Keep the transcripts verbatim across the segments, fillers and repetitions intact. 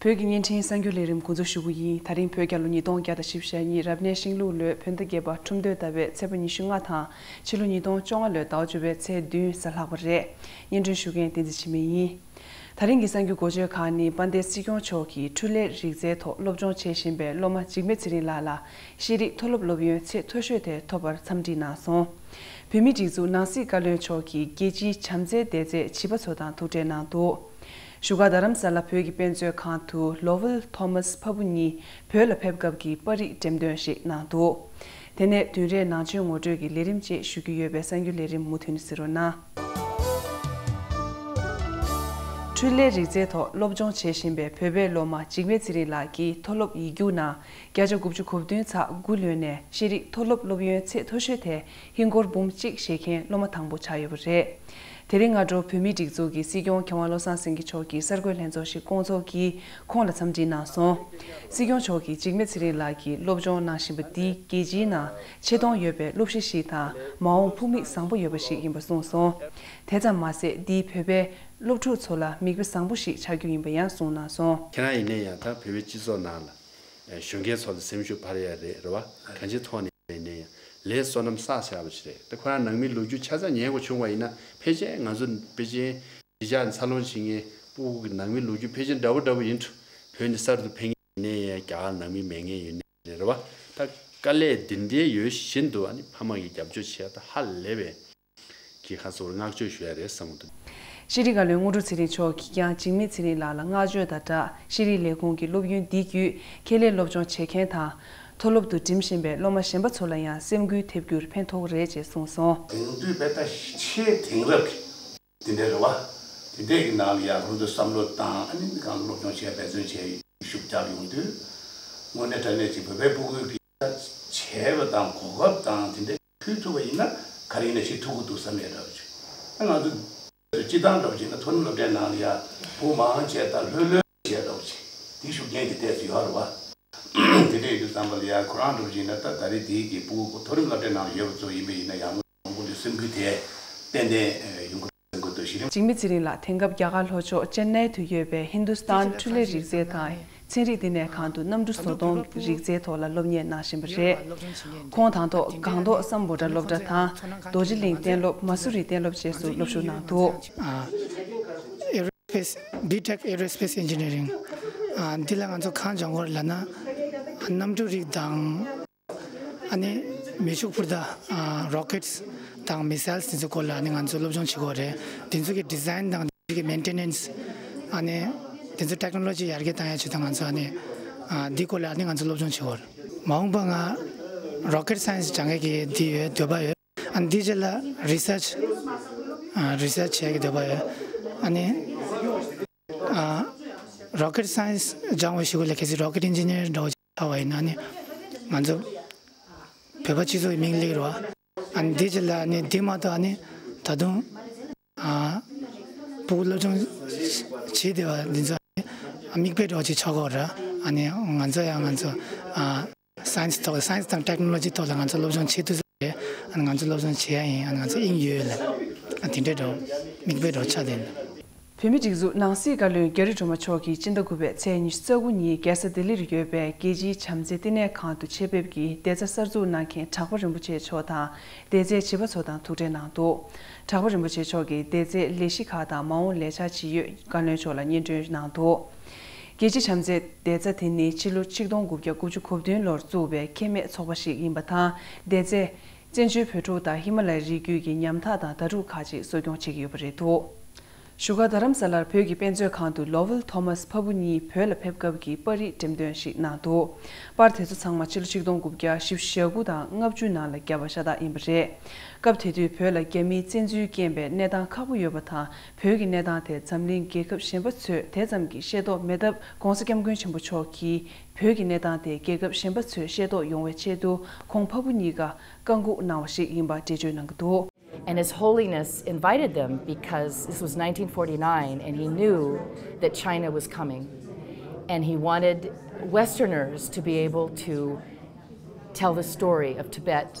བོད་ཀྱི་བརྙན་འཕྲིན་གསར་འགྱུར་ལས་རིམ་འགོ་འཛུགས་ཞུ་གི་ཡིན། ད་རིང་བོད་རྒྱལ་ལོ་ཉིས་སྟོང་བརྒྱ་དང་བཞི་བཅུ་ཞེ་གཉིས་རབ་གནས་ཤིང་ལུག་ལོའི་བོད་ཟླ་བརྒྱད་པ་ཁྲུམས་སྟོད་ཟླ་བའི་ཚེས་པ་ཉི་ཤུ་ལྔ་དང་ཕྱི་ལོ་ཉིས་སྟོང་བཅོ་ལྔ་ལོའི་ཟླ་བ་བཅུ་པའི་ཚེས་བདུན་གཟའ་ལྷག་པ་རེད། སྙན་སྒྲོན་ཞུ་མཁན་བསྟན་འཛིན་འཆི་མེད་ཡིན། ད་རིང་གི་གསར་འགྱུར་འགོ་བརྗོད་ཁག་ནི། དཔལ་ལྡན་སྲིད་སྐྱོང་མཆོག་གིས་འཕྲུལ་ལས་རིག་རྩལ་ཐོག་སློབ་སྦྱོང་བྱེད་བཞིན་པའི་སློབ་མ་འཇིགས་མེད་ཚེ་རིང་ལགས་ལ་ཤེས་རིག་མཐོ་སློབ་སློབ་ཡོན་ཚད་མཐོ་ཤོས་དེ་ཐོབ་པར་འཚམས་འདྲི་གནང་སོང་། བོད་མིའི་སྒྲིག་འཛུགས་ནང་སྲིད་བཀའ་བློན་མཆོག་གིས་རྒྱལ་སྤྱིའི་བྱམས་བརྩེའི་མཛད་རྗེས་བྱིས་པ་ཚོ་དང་ཐུག་འཕྲད་གནང་འདུག་བཞུགས་སྒར་རྡ་རམ་ས་ལ་བོད་ཀྱི་དཔེ་མཛོད་ཁང་དུ་ལོ་ཝེལ་ཐོ་མཱས་ཕ་བུ་གཉིས་བོད་ལ་ཕེབས་སྐབས་ཀྱི་པར་རིས་འགྲེམས་སྟོན་ཞིག་གནང་འདུག་དེ་ནས་བདུན་རེའི་ནང་ཆོས་ངོ་སྤྲོད་ཀྱི་ལས་རིམ་བཅས་ཞུ་རྒྱུ་ཡོད་པས་གསར་འགྱུར་ལས་རིམ་མུ་མཐུད་ནས་གཟིགས་རོགས་གནང་། འཕྲུལ་ལས་རིག་རྩལ་ཐོག་སློབ་སྦྱོང་བྱེད་བཞིན་པའི་བོད་པའི་སློབ་མ་འཇིགས་མེད་ཚེ་རིང་ལགས་ཀྱིས་མཐོ་སློབ་ཡིག་རྒྱུགས་ནང་བརྒྱ་ཆ་དགུ་བཅུ་གོ་བདུན་ཚེག་དགུ་ལོན་ནས་ཤེས་རིག་མཐོ་སློབ་སློབ་ཡོན་ཚད་མཐོ་ཤོས་དེ་ཧིན་སྒོར་འབུམ་གཅིག་བཞེས་མཁན་སློབ་མ་དང་པོ་ཆགས་ཡོད་པ་རེད། དེ་རིང་སྔ་དྲོ་བོད་མིའི་སྒྲིག་འཛུགས་ཀྱི་སྲིད་སྐྱོང་མཁས་དབང་བློ་བཟང་སེང་གེ་མཆོག་གིས་གསར་འགོད་ལྷན་ཚོགས་ཤིག་བསྐོང་ཚོགས་ཀྱིས་ཁོང་ལ་འཚམས་འདྲི་གནང་སོང་། སྲིད་སྐྱོང་མཆོག་གིས་འཇིགས་མེད་ཚེ་རིང་ལགས་ཀྱིས་སློབ་སྦྱོང་གནང་བཞིན་པ་འདི་རྒྱལ་སྤྱིའི་ནང་ཆེ་མཐོང་ཡོད་པའི་སློབ་གཞི་ཞིག་དང་མ་འོངས་ཕུགས་དམིགས་བཟང་པོ་ཡོད་པ་ཞིག་ཡིན་པ་གསུངས་སོང་། དེ་ཙམ་མ་ཟད་འདིས་བོད་པའི་སློབ་ཕྲུག་ཚོ་ལ་མིག་དཔེ་བཟང་པོ་ཞིག་ཆགས་རྒྱུ་ཡིན་པ་ཡང་གསུངས་གནང་སོང་། ཁྱེད་རང་ཡིན་ན་ཡང་ད་བོད་པའི་སྤྱི་ཚོགས་ནང་ལ་གཞོན་སྐྱེས་ཚོ་ལ་སེམས་ཤུགས་འཕར་ཡ་རེད། རེད་བ། གང་ཅིའི་ཐོག་ནས་ཡིན་ན་ཡང་ལས་བསོད་ནམས་བསགས་བཞག་པ་ཞིག་རེད། ད་ཁོ་རང་ནང་མིའི་ལོ་རྒྱུས་ཆ་ཚང་ཉན་དགོས་བྱུང་བ་ཡིན་ན་ཕལ་ཆེར་ང་ཚོ་ཕལ་ཆེར་གཞིས་ཆགས་འཚར་ལོངས་བྱེད་མཁན་སྤུ་གུ་གི་ནང་མིའི་ལོ་རྒྱུས་ཕལ་ཆེར་འདྲ་པོ་འདྲ་པོ་ཡིན་འགྲོ། བོད་ནས་གསར་དུ་ཕེབས་མཁན་ཡིན་ནའི་རྒྱ་གར་ནང་མི་མེད་མཁན་ཡིན་ནའི་རེད་བ། ད་དཀའ་ལས་འདི་འདྲའི་ཡོད་བཞིན་དུ་ཨ་ནི་ཕ་མ་གིས་རྒྱབ་སྐྱོར་བྱས་ད་ཧ་ལས་པའི་གི་ཁ་སོར་བསྔགས་བརྗོད་ཞུ་ཡ་རེད་བསམ་གྱི་འདུག་ཤེས་རིག་བཀའ་བློན་དངོས་གྲུབ་ཚེ་རིང་མཆོག་གིས་ཀྱང་འཇིགས་མེད་ཚེ་རིང་ལགས་ལ་བསྔགས་བརྗོད་དང་སྦྲགས་ཤེས་རིག་ལས་ཁུངས་ཀྱི་སློབ་ཡོན་འདི་བརྒྱུད་ཁེ་ལས་སློབ་སྦྱོང་བྱེད་མཁན་དང་། མཐོ་སློབ་ཏུ་འགྲིམ་བཞིན་པའི་སློབ་མ་གཞན་པ་ཚོ་ལ་ཡང་སེམས་འགུལ་ཐེབས་རྒྱུར་ཕན་ཐོགས་རེད་ཅེས་གསུངས་སོང་། དེང་དུས་དཔེ་ལྟ་ཆེས་དེང་རབས་ཀྱི་དེ་འདྲའི་རེད་བ། དེ་འདྲའི་གི་ནང་ལ་ཡང་ཁོང་ཚོས་བསམ་བློ་བཏང་ཨ་ནི་གང་སློབ་སྦྱོང་བྱས་འབད་བརྩོན་བྱས་ཤུགས་རྒྱག་ཡོང་དུས་དངོས་གནས་དྲང་གནས་ཀྱི་བོད་པའི་སྤུ་གུའི་གི་བྱས་པ་དང་གོ་སྐབས་དང་དེ་འདྲ་ཕུལ་ཐུབ་པ་ཡིན་ན་ག་རེ་ཡིན་ན་བྱེད་ཐུབ་ཀྱི་འདུག་བསམ་ཡས་འདྲ་བ་ཅིག་ཨ་ང་ཚོ་སྤྱི་བཏང་འདྲ་བ་ཅིག་ན་མཐོ་རིམ་སློབ་གྲྭའི་ནང་ལ་ཡ་བུ་མང་ཆེ་ད་ལྷོད་ལྷོད་བྱས་འདྲ་བ་ཅིག་དེ་ཤུགས་རྐྱེན་གྱི་ཏོག་ཙམ་ཡོད་རེད་བ། དེ་འདྲ་ཡིན་དུས་ཙམ་པ་ལ་ཡ་ཁོ་རང་འདྲ་བ་ཅིག་ན་ད་ད་རེས་དེའི་གི་སྤུ་གུ་མཐོ་རིམ་སློབ་གྲྭའི་ནང་ལ་ཡོད་པ་ཚོ་ཡིན་པ་ཡིན་ན་ཡང་མང་པོ་ལ་སེམས་འགུལ་དེ་ཏན་ཏན་ཡོང་གི་འདུག་ཟེར་དགོས་འདུག་ཞིག་རེད། འཇིགས་མེད་ཚེ་རིང་ལགས་དེང་སྐབས་རྒྱ་གར་ལྷོ་ཕྱོགས་ཅེན་ནའི་དུ་ཡོད་པའི་ཧིན་དུ་སྟན་འཕྲུལ་ལས་རིག་རྩལ་དང་། ཚན་རིག་བསྟི་གནས་ཁང་དུ་གནམ་གྲུ་བཟོ་གཏོང་རིག་རྩལ་ཐོག་ལ་སློབ་གཉེར་གནང་བཞིན་པ་རེད། ཁོང་དང་ཐོག་སྒང་ཏོག་སམ་བྷོ་ཊ་སློབ་གྲྭ་དང་རྡོ་རྗེ་གླིང་གཏན་སློབ་མ་སུ་རི་གཏན་སློབ་བཅས་སུ་སློབ་ཞུགས་གནང་འདུག Aerospace, B Tech Aerospace Engineering. ཨ། འདི་ལ་ང་ཚོ་གང་སྦྱང་དགོས་ལབ་ན། གནམ་གྲུ་རིགས་དང་། ཨ་ནི་མེ་ཤུགས་འཕུར་མདའ། ཨ། rockets དང་missiles དེ་ཚོའི་སྐོར་ལ་ཨ་ནི་ང་ཚོ་སློབ་སྦྱོང་བྱེད་དགོས་རེད། དེ་ཚོ་གི་design དང་དེ་ཚོ་གི་maintenance ཨ་ནི་དེ་ཚོ་technology ཡར་རྒྱས་བཏང་ཡ་ཆེད་དུ་ང་ཚོ་ཨ་ནི། ཨ། འདི་སྐོར་ལ་ཨ་ནི་ང་ཚོ་སློབ་སྦྱོང་བྱེད་དགོས་རེད། མ་འོངས་པ་ང་rocket science སྦྱང་ཡ་གི་འདི་ཡོད་འདོད་པ་ཡོད། ཨ་ནི་འདི་རྗེས་ལ་research ཨ། research བྱེད་ཡ་གི་འདོད་པ་ཡོད། ཨ་ནི། ཨ། rocket science སྦྱང་བའི་གཞུག་ལ་གལ་སྲིད་rocket engineer འདྲ་བོ་ཆགས་པ་ཡིན་ན་ནི་ང་ཚོ་བོད་པ་སྤྱི་ཚོགས་ཀྱི་མིང་སླེབས་རེད་བ། ཨ་ནི་འདི་རྗེས་ལ་ནི་འདི་མ་གཏོགས་ཨ་ནི་ད་དུང་ཨ་སྤུ་གུ་སློབ་སྦྱོང་བྱེད་བསྡད་པ་འདི་ཚོ་ཨ་ནི་མིག་དཔེ་འདྲ་བོ་ཅིག་ཆགས་ཀྱི་ཡོད་རེད། ཨ་ནི་ང་ཚོ་ཡང་ང་ཚོ་ཨ་science ཐོག science དང་technology ཐོག་ལ་ང་ཚོ་སློབ་སྦྱོང་བྱེད་ཐུབ་ས་རེད། ཨ་ནི་ང་ཚོ་སློབ་སྦྱོང་བྱེད་ཡ་ཡིན། ཨ་ནི་ང་ཚོ་དབྱིངས་ཡོད་ལ་ཨ་དེ་འདྲའི་འདྲ་བོ་མིག་དཔེ་འདྲ་བོ་ཆགས་བསྡད་ཡོད། བོད་མིའི་སྒྲིག་འཛུགས་ནང་སྲིད་བཀའ་བློན་རྒྱ་རི་སྒྲོལ་མ་མཆོག་གིས་སྤྱི་ཟླ་དགུ་པའི་ཚེས་ཉི་ཤུ་རྩ་དགུ་ཉིན་རྒྱལ་ས་ལྡི་ལིར་ཡོད་པའི་རྒྱལ་སྤྱིའི་བྱམས་བརྩེའི་བསྟི་གནས་ཁང་དུ་ཆེད་ཕེབས་ཀྱིས་བདེ་རྩ་གསར་འཛུགས་གནང་མཁན་གྲགས་པ་རིན་པོ་ཆེ་མཆོག་དང་བདེ་རྩའི་བྱིས་པ་ཚོ་དང་ཐུག་འཕྲད་གནང་འདུག་གྲགས་པ་རིན་པོ་ཆེ་མཆོག་གིས་བདེ་རྩའི་ལས་གཞི་ཁག་དང་མ་འོངས་ལས་འཆར་ཇི་ཡོད་བཀའ་བློན་མཆོག་ལ་སྙན་སྒྲོན་གནང་འདུག་རྒྱལ་སྤྱིའི་བྱམས་བརྩེའི་བདེ་རྩ་དེ་ནི་ཕྱི་ལོ་ཆིག་སྟོང་དགུ་བརྒྱ་དགུ་བཅུ་གོ་བདུན་ལོར་བཙུགས་པའི་ཁེ་མེད་ཚོགས་པ་ཞིག་ཡིན་པ་དང་། བདེ་རྩས་བཙན་བྱོལ་བོད་ཕྲུག་དང་ཧི་མ་ལ་ཡའི་རི་རྒྱུད་ཀྱི་ཉམ་ཐག་དང་ཟླ་ཕྲུག་ཁག་ཅིག་གསོ་སྐྱོང་བྱེད་ཀྱི་ཡོད་པ་རེད་འདུག་བཞུགས་སྒར་རྡ་རམ་ས་ལར་བོད་ཀྱི་དཔེ་མཛོད་ཁང་དུ་ལོ་ཝེལ་ཐོ་མཱས་ཕ་བུ་གཉིས་བོད་ལ་ཕེབས་སྐབས་ཀྱི་པར་རིས་འགྲེམས་སྟོན་ཞིག་གནང་འདུག་པར་དེ་ཚོ་ཚང་མ་ཕྱི་ལོ་ཆིག་སྟོང་དགུ་བརྒྱ་བཞི་བཅུ་ཞེ་དགུ་དང་ལྔ་བཅུ་ནང་ལ་བརྒྱབ་པ་ཤ་སྟག་ཡིན་པ་རེད། སྐབས་དེ་དུས་བོད་ལ་རྒྱ་མིའི་བཙན་འཛུལ་རྐྱེན་པས་གནས་སྟངས་ཁག་པོ་ཡོད་པ་དང་། བོད་ཀྱི་གནས་སྟངས་དེ་འཛམ་གླིང་རྒྱལ་ཁབ་གཞན་པ་ཚོས་དེ་ཙམ་གྱིས་ཤེས་རྟོགས་མེད་སྟབས། ༸གོང་ས་༸སྐྱབས་མགོན་ཆེན་པོ་མཆོག་གིས་བོད་ཀྱི་གནས་སྟངས་དེ་རྒྱལ་ཁབ་གཞན་པ་ཚོས་ཤེས་རྟོགས་ཡོང་བའི་ཆེད་དུ་ཁོང་ཕ་བུ་གཉིས་ཀ་བཀའ་འགུག་གནང་བ་ཞིག་ཡིན་པ་འགྲེལ་བརྗོད་གནང་གི་འདུག And His Holiness invited them because this was nineteen forty-nine and he knew that China was coming. And he wanted Westerners to be able to tell the story of Tibet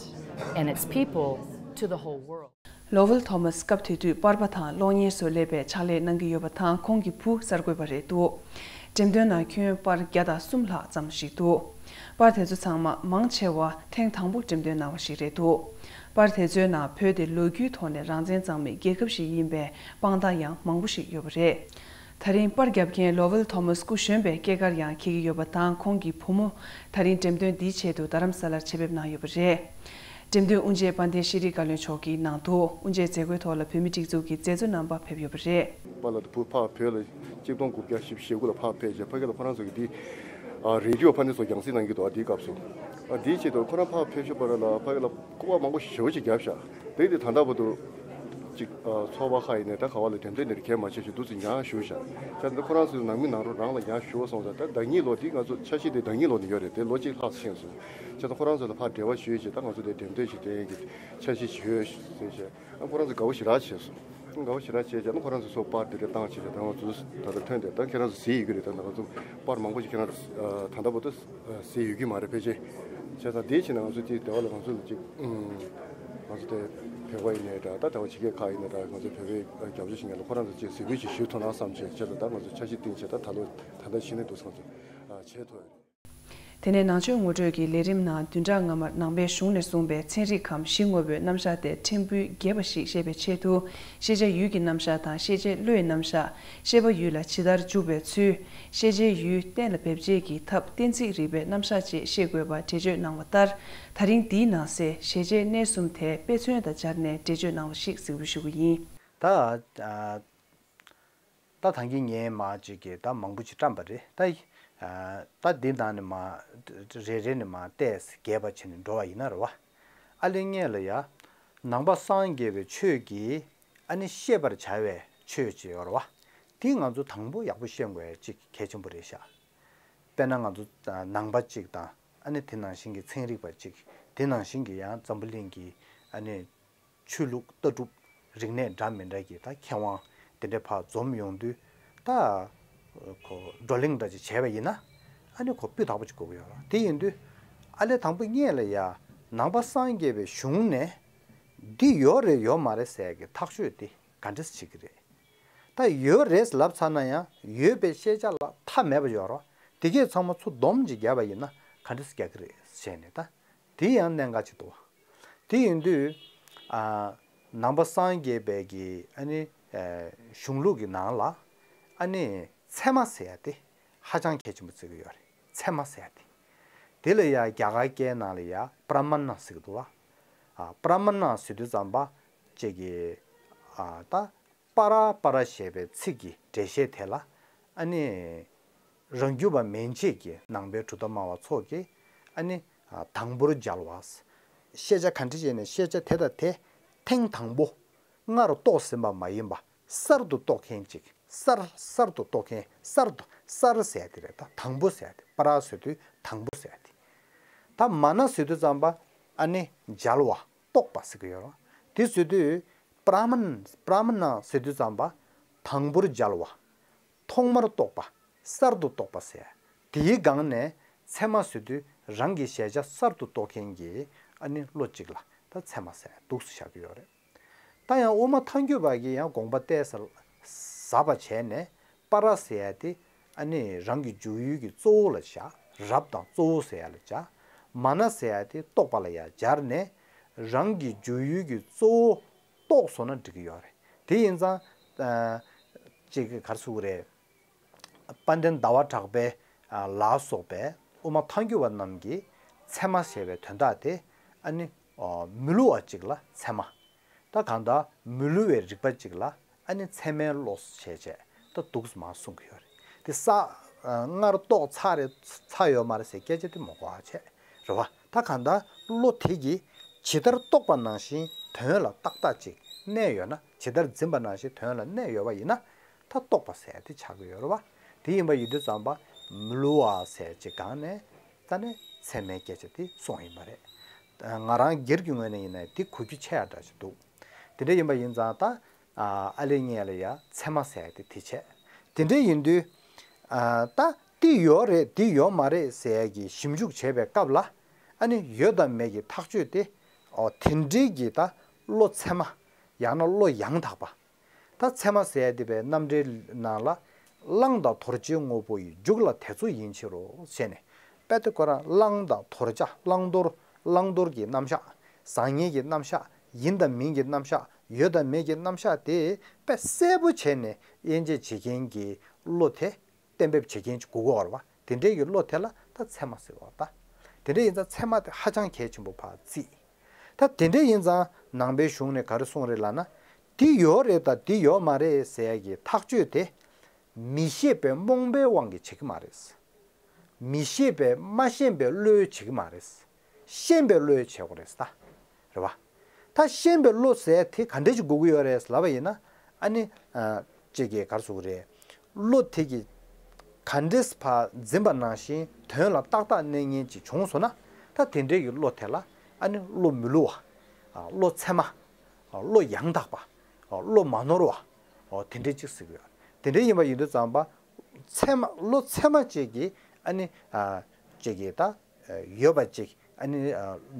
and its people to the whole world. ལོ་ཝེལ་ཐོ་མཱས་སྐབས་དེ་དུས་པར་པ་དང་གློག་བརྙན་བཟོ་ལས་པའི་ཕྱག་ལས་གནང་གི་ཡོད་པ་དང་། ཁོང་གི་བུ་གསར་འགོད་པ་རེད་འདུག་འགྲེམས་སྟོན་ནང་ཁྱོན་པར་བརྒྱ་དང་གསུམ་ལྷག་ཙམ་ཞིག་འདུག་པར་དེ་ཚོ་ཚང་མ་མང་ཆེ་བ་ཐེངས་དང་པོ་འགྲེམས་སྟོན་གནང་བ་ཞིག་རེད་འདུག་པར་དེ་ཚོའི་ནང་བོད་དེ་ལོ་རྒྱུས་ཐོག་ནས་རང་བཙན་གཙང་མའི་རྒྱལ་ཁབ་ཞིག་ཡིན་པའི་དཔང་རྟགས་ཡང་མང་པོ་ཞིག་ཡོད་པ་རེད། ད་རིང་པར་རྒྱབ་མཁན་ལོ་ཝེལ་ཐོ་མཱས་སྐུ་གཞོན་པའི་སྐྱེས་སྐར་ཡང་འཁེལ་གྱི་ཡོད་པ་དང་། ཁོང་གི་བུ་མོ་ད་རིང་འགྲེམས་སྟོན་འདིའི་ཆེད་དུ་རྡ་རམ་ས་ལར་ཆེད་ཕེབས་གནང་ཡོད་པ་རེད། འགྲེམས་སྟོན་དབུ་འབྱེད་དཔལ་ལྡན་ཤེས་རིག་བཀའ་བློན་མཆོག་གིས་གནང་འདུག་དབུ་འབྱེད་མཛད་སྒོའི་ཐོག་ལ་བོད་མི་སྒྲིག་འཛུགས་ཀྱི་མཛད་གཙོ་རྣམ་པ་ཕེབས་ཡོད་པ་རེད། པཱ་ལགས་དང་བུ་ཕར་བོད་ལ་གཅིག་སྟོང་དགུ་བརྒྱ་བཞི་བཅུ་ཞེ་དགུ་ལ་ཕར་ཕེབས་རྗེས་ཕ་གི་ལ་ཁོ་རང་ཚོ་གི་འདི་ཨ་རེ་ཌི་ཡོ་ཕ་ནི་ཚོ་རྒྱང་སྲིང་གནང་གི་འདུག་ཨ་འདིའི་སྐབས་སུ། ཨ་འདིའི་ཆེད་དུ་ཁོ་རང་ཕར་ཕེབས་ཤོག་པ་ར་ལ་ཕ་གི་ལ་སྐུ་པར་མང་པོ་ཞེ་པོ་ཅིག་བརྒྱབ་ཤག་དེ་དེ་ད་ལྟ་བར་དུ་ཅིག་ཨ་ཚོགས་པ་ཁག་ཡིན་ནའི་ད་ག་བ་ལ་འགྲེམས་སྟོན་འདིར་གལ་མ་ཆེ་ཞིག་འདུག་ཙི་ཉག་ཞུ་ཤག་བྱས་ཙང་ཁོ་རང་ཚོའི་ནང་མི་ནང་རོགས་རང་ལ་ཉག་ཞུ་བ་སོང་ཙང་ད་ཟླ་གཉིས་ལོ་འདི་ང་ཚོ་འཆར་གཞི་འདི་ཟླ་གཉིས་ལོ་ནས་ཡོད་རེད། དེ་ལོ་གཅིག་ལྷག་ཕྱིན་སོང་། བྱས་ཙང་ཁོ་རང་ཚོ་ལ་ཕར་འབྲེལ་བ་ཞུས་བྱས་ད་ང་ཚོ་དེ་འགྲེམས་སྟོན་ཞིག་སྟོན་གྱི་འཆར་གཞི་ཞིག་ཡོད་ཟེར་བྱས། ཨ་ཁོ་རང་ཚོ་དགའ་པོ་ཞེ་དྲག་བྱས་སོང་། དགའ་པོ་ཞེ་དྲག་བྱས་བྱས་ན་ཁོ་རང་ཚོ་ཚོ་པར་དེ་འདྲ་བཏང་བྱས་བྱས་ད་ང་ཚོ་ད་ལྟ་ཐོན་ཏེ་ད་ཁྱེད་རང་ཚོ་གཟིགས་ཡོད་ཀྱི་རེད། ད་ང་ཚོ་པར་མང་པོ་ཞིག་ཁྱེད་རང་ཚོ་ད་ལྟ་བར་དུ་གཟིགས་ཡོད་ཀྱི་མ་རེད་ཕལ་ཆེར། བྱས་ཙང་དེའི་ཕྱིར་ན་ང་ཚོ་དེ་དེ་བ་ལ་ང་ཚོ་ལ་ཅིག་ང་ཚོ་དེ་བོད་པ་ཡིན་ནའི་འདྲ་ད་དེ་བ་ཕྱི་རྒྱལ་ཁག་ཡིན་ནའི་འདྲ་ང་ཚོ་བོད་པའི་རྒྱབ་སྐྱོར་བྱེད་མཁན་ལ་ཁོ་རང་ཚོ་ཅིག་གཟིགས་འབུལ་ཅིག་ཞུ་ཐུབ་ན་བསམ་བྱས་བྱས་ཙང་ད་ང་ཚོ་འཆར་གཞི་བཏིང་བྱས་ད་ད་ལོ་ད་ལྟ་ཕྱི་ནས་འདུག་ང་ཚོ་བྱེད་ཐུབ་ཡོད། དེ་ནས་ནང་ཆོས་ངོ་སྤྲོད་ཀྱི་ལས་རིམ་ནང་བདུན་ཕྲག་སྔ་མར་ནང་པའི་གཞུང་ནས་གསུངས་པའི་ཚན་རིག་གམ་གཞི་དངོས་པོའི་རྣམ་གཞག་སྟེ་ཕྲན་བུ་རྒྱས་པ་ཞིག་ཤེས་པའི་ཆེད་དུ། ཤེས་བྱ་ཡུལ་གྱི་རྣམ་གཞག་དང་ཤེས་བྱེད་བློའི་རྣམ་གཞག་ཤེས་པ་ཡུལ་ལ་ཇི་ལྟར་འཇུག་པའི་ཚུལ། ཤེས་བྱའི་ཡུལ་གཏན་ལ་འབེབས་བྱེད་ཀྱི་ཐབས་གཏན་ཚིགས་རིག་པའི་རྣམ་གཞག་བཅས་ཤེས་དགོས་པ་འགྲེལ་བརྗོད་གནང་བ་ལྟར། ད་རིང་འདིའི་ནང་གསེས་ཞེས་བྱའི་གནས་གསུམ་དེ་དཔེ་མཚོན་དང་སྦྱར་ནས་འགྲེལ་བརྗོད་གནང་བ་ཞིག་གཟིགས་འབུལ་ཞུ་གི་ཡིན། ད། ད་ཐང་གི་ངས་མ་ཅིག་གི་ད་མང་པོ་ཅིག་བཀྲམ་པ་རེད་ད། ཨ་ད་འདི་ནང་ནས་མ་རེ་རེ་ནས་མ་བལྟས་རྒྱས་པ་བྱས་ནས་འགྲོ་བ་ཡིན་ན་རེད་བ། ཨ་ལེ་ངས་ལ་ཡ། ནང་པ་སངས་རྒྱས་པའི་ཆོས་ཀྱི་ཨ་ནི་ཤེས་པར་བྱ་བའི་ཆོས་ཅིག་ཡོད་རེད་བ། དེ་ང་ཚོ་དང་པོ་ཡག་པོ་ཤེས་དགོས་ཡ་ཅིག་གལ་ཆེན་པོ་རེད་ཤག་དཔེར་ན་ང་ཚོ་ནང་པ་ཅིག་དང་ཨ་ནི་དེ་ནང་བཞིན་གྱི་ཚན་རིག་པ་ཅིག་དེ་ནང་བཞིན་གྱི་ཡང་འཛམ་བུ་གླིང་གི་ཨ་ནི། ཆོས་ལུགས་ལྟ་གྲུབ་རིག་གནས་འདྲ་མི་འདྲ་གི་ད་མཁས་དབང་དེ་འདྲ་ཕར་འཛོམས་ཡོང་དུས་ད་ཁོ་བགྲོ་གླེང་འདྲ་ཅིག་བྱས་པ་ཡིན་ན་ཨ་ནི་ཁོ་སྤུས་དག་པོ་ཅིག་དགོས་ཀྱི་ཡོད་རེད། དེ་ཡིན་དུས་ཨ་ལས་དང་པོ་ངས་ལ་ཡ་ནང་པ་སངས་རྒྱས་པའི་གཞུང་ནས་འདི་ཡོད་རེད་ཡོད་མ་རེད་ཟེར་གི་ཐག་གཅོད་དེ་ག་འདྲས་བྱེད་ཀྱི་རེད། ད་ཡོད་རེད་ལབ་ཚར་ན་ཡང་ཡོད་པའི་ཤེས་བྱ་ལ་མཐའ་མེད་པ་ཡོད་རེད། དེ་གས་ཚང་མ་ཚུར་སྡོམ་ཅིག་བརྒྱབ་པ་ཡིན་ན་ག་འདྲས་རྒྱག་གི་རེད་ཟེར་ནས་ད། དེ་ཡང་གནད་འགག་ཅིག་འདུག་བ། དེ་ཡིན་དུས། ཨ། ནང་པ་སངས་རྒྱས་པའི་གི་ཨ་ནི། ཨ། གཞུང་ལུགས་ཀྱི་ནང་ལ། ཨ་ནི། ཚད་མ་ཟེར་ཡ་དེ་ཧ་ཅང་གལ་ཆེན་པོ་བརྩི་གི་ཡོད་རེད། ཚད་མ་ཟེར་ཡ་དེ། དེ་ལ་ཡ་རྒྱ་གར་སྐད་ནང་ལ་ཡ་པྲ་མ་ཎ་ཟེར་གི་འདུག་བ། ཨ། པྲ་མ་ཎ་ཟེར་དུས་ཙམ་པ། ཅིག་གི། ཨ། ད། པཱ་ར་པཱ་ར་ཞེས་པའི་ཚིག་གི་འགྲེལ་བཤད་དེ་ལ། ཨ་ནི། རང་རྒྱུད་པ་མན་ཆད་ཀྱི་ནང་པའི་གྲུབ་མཐའ་སྨྲ་བ་ཚོ་གིས་ཨ་ནི། དང་པོར་སྦྱར་བ། ཤེས་བྱ་ག་འདྲ་བྱས་ནས་ཤེས་བྱ་དེ་དང་དེ་ཐེངས་དང་པོ་སྔར་རྟོགས་ཟིན་པ་མ་ཡིན་པ་གསར་དུ་རྟོགས་མཁན་ཅིག་གསར་གསར་དུ་རྟོགས་མཁན་གསར་དུ་གསར་ཟེར་དེ་རེད། ད་དང་པོ་ཟེར་དེ་པཱ་ར་ཟེར་དུས་དང་པོ་ཟེར་དེ། ད་མ་ཎ་ཟེར་དུས་ཙམ་པ་ཨ་ནི་སྦྱར་བ་རྟོགས་པ་ཟེར་གི་ཡོད་རེད། དེ་ཟེར་དུས་པྲ་མ་པྲ་མ་ཎ་ཟེར་དུས་ཙམ་པ་དང་པོར་སྦྱར་བ། ཐོག་མར་རྟོགས་པ། གསར་དུ་རྟོགས་པ་ཟེར། དེའི་སྒང་ནས་ཚད་མ་ཟེར་དུས་རང་གི་གཞལ་བྱ་གསར་དུ་རྟོགས་མཁན་གྱི་ཨ་ནི་བློ་གཅིག་ལ་ད་ཚད་མ་ཟེར་འདུག་སེ་བཞག་གི་ཡོད་རེད། ད་ཡང་དབུ་མ་ཐལ་འགྱུར་བ་གིས་ཡང་དགོངས་པ་གཏད་ས་ཟབ་པ་བྱས་ནས་པཱ་ར་ཟེར་ཡ་དེ་ཨ་ནི་རང་གི་འཇུག་ཡུལ་གྱི་གཙོ་བོ་ལ་བཞག་རབ་དང་གཙོ་བོ་ཟེར་ཡ་ལ་བཞག་མ་ཎ་ཟེར་ཡ་དེ་རྟོགས་པ་ལ་ཡང་སྦྱར་ནས་རང་གི་འཇུག་ཡུལ་གྱི་གཙོ་བོ་རྟོགས་སོང་ན་འགྲིག་གི་ཡོད་རེད། དེ་ཡིན་ཙང་། ཅིག་ག་རེ་ཟེར་དགོས་རེད། དཔལ་ལྡན་ཟླ་བ་གྲགས་པའི་ལ་སོགས་པའི་དབུ་མ་ཐལ་འགྱུར་བ་རྣམས་ཀྱིས་ཚད་མ་ཞེས་པའི་དོན་དག་དེ་ཨ་ནི་མི་སླུ་བ་ཅིག་ལ་ཚད་མ། ད་གང་ལྟར་མི་སླུ་བའི་རིག་པ་ཅིག་ལ་ཨ་ནི་ཚད་མའི་བློ་ཞེས་བྱས་ད་འདུག་སེ་མར་གསུང་གི་ཡོད་རེད། དེ་ས་སྔར་རྟོགས་ཚར་རེད་ཚར་ཡོད་མ་རེད་ཟེར་སྐད་ཆ་དེ་མ་གོ་བ་བྱས་རེད་བ། ད་གང་ལྟར་བློ་དེ་གིས་ཇི་ལྟར་རྟོགས་པ་ནང་བཞིན་དོན་ལ་ཏག་ཏག་ཅིག་གནས་ཡོད་ན་ཇི་ལྟར་འཛིན་པ་ནང་བཞིན་དོན་ལ་གནས་ཡོད་པ་ཡིན་ན། ད་རྟོགས་པ་ཟེར་ཡ་དེ་ཆགས་ཀྱི་ཡོད་རེད་བ། དེ་ཡིན་པ་ཡིན་དུས་ཙམ་པ་མི་སླུ་བ་ཟེར་ཅིག་སྒང་ནས་ད་ནི་ཚད་མའི་སྐད་ཆ་དེ་གསུངས་ཡིན་པ་རེད། ང་རང་སྒེར་གྱི་ངོས་ནས་ཡིན་ན་དེ་གོ་རྒྱུ་ཆེ་ཡ་འདྲ་ཞིག་འདུག་དེ་འདྲ་ཡིན་པ་ཡིན་ཙང་ད་ཨ་ལེ་ངས་ལ་ཡ་ཚད་མ་ཟེར་ཡ་དེ་དེ་བྱས། དེ་འདྲ་ཡིན་དུས་ད་འདི་ཡོད་རེད་འདི་ཡོད་མ་རེད་ཟེར་ཡ་གི་ཞིབ་འཇུག་བྱེད་པའི་སྐབས་ལ་ཨ་ནི་ཡོད་དང་མེད་ཀྱི་ཐག་གཅོད་དེ་ཨོ་དེ་འདྲའི་གི་ད་བློ་ཚད་མ་ཡང་ན་བློ་ཡང་དག་པ། ད་ཚད་མ་ཟེར་ཡ་དེ་བའི་རྣམ་འགྲེལ་ནང་ལ་ བླང་དང་དོར་བྱའི་དངོས་པོ་ཡི། འཇུག་ལ་དེ་ཚོ་ཡིན་ཕྱིར་རོ། ཞེས་ནས། དཔེ་དེ་ཁོ་རང་བླང་དང་དོར་བྱ། བླང་དོར། བླང་དོར་གྱི་རྣམ་གཞག་བཟང་ངན་གྱི་རྣམ་གཞག་ཡིན་དང་མིན་གྱི་རྣམ་གཞག་ཡོད་དང་མེད་ཀྱི་རྣམ་གཞག་དེ་དཔེ་གསལ་པོ་བྱས་ནས་དབྱེ་འབྱེད་བྱེད་མཁན་གྱི་བློ་དེ། གཏན་འབེབས་བྱེད་མཁན་ཅིག་དགོས་ཀྱི་ཡོད་རེད་བ། དེ་འདྲའི་གི་བློ་དེ་ལ་ད་ཚད་མ་ཟེར་བ་ད། དེ་འདྲ་ཡིན་ཙང་ཚད་མ་དེ་ཧ་ཅང་གལ་ཆེན་པོ་ཕར་བརྩིས། ད་དེ་འདྲ་ཡིན་ཙང་ནང་པའི་གཞུང་ནས་ག་རེ་གསུངས་རེད་ལབ་ན། འདི་ཡོད་རེད་ད་འདི་ཡོད་མ་རེད་ཟེར་ཡ་གི་ཐག་གཅོད་དེ། མི་ཤེས་པའི་རྨོངས་པའི་དབང་གིས་བྱེད་ཀྱི་མ་རེད། མི་ཤེས་པའི་མ་ཤེས་པའི་བློས་བྱེད་ཀྱི་མ་རེད། ཤེས་པའི་བློས་བྱེད་དགོས་རེད་ད། རེད་བ། ད་ཤེས་པའི་བློ་ཟེར་དེ་ག་འདྲ་ཞིག་དགོས་ཀྱི་ཡོད་རེད་ལབ་པ་ཡིན་ན། ཨ་ནི། ཨ། ཅིག་གིས་ག་རེ་ཟེར་དགོས་རེད། བློ་དེ་གིས་ག་འདྲས་ཕར་འཛིན་པ་ནང་བཞིན་དོན་ལ་ཏག་ཏག་གནས་མཁན་ཅིག་བྱུང་སོང་ན། ད་དེ་འདྲའི་གི་བློ་དེ་ལ་ཨ་ནི་བློ་མི་བསླུ་བ། ཨ། བློ་ཚད་མ། ཨ། བློ་ཡང་དག་པ། ཨ། བློ་མ་ནོར་བ། ཨོ། དེ་འདྲའི་ཅིག་ཟེར་གི་ཡོད། དེ་འདྲའི་ཡིན་པ་ཡིན་དུས་ཙམ་པ། ཚད་མ་བློ་ཚད་མ་ཅིག་གིས་ཨ་ནི། ཨ། ཅིག་གིས་ད། ཡོད་པ་ཅིག་ཨ་ནི།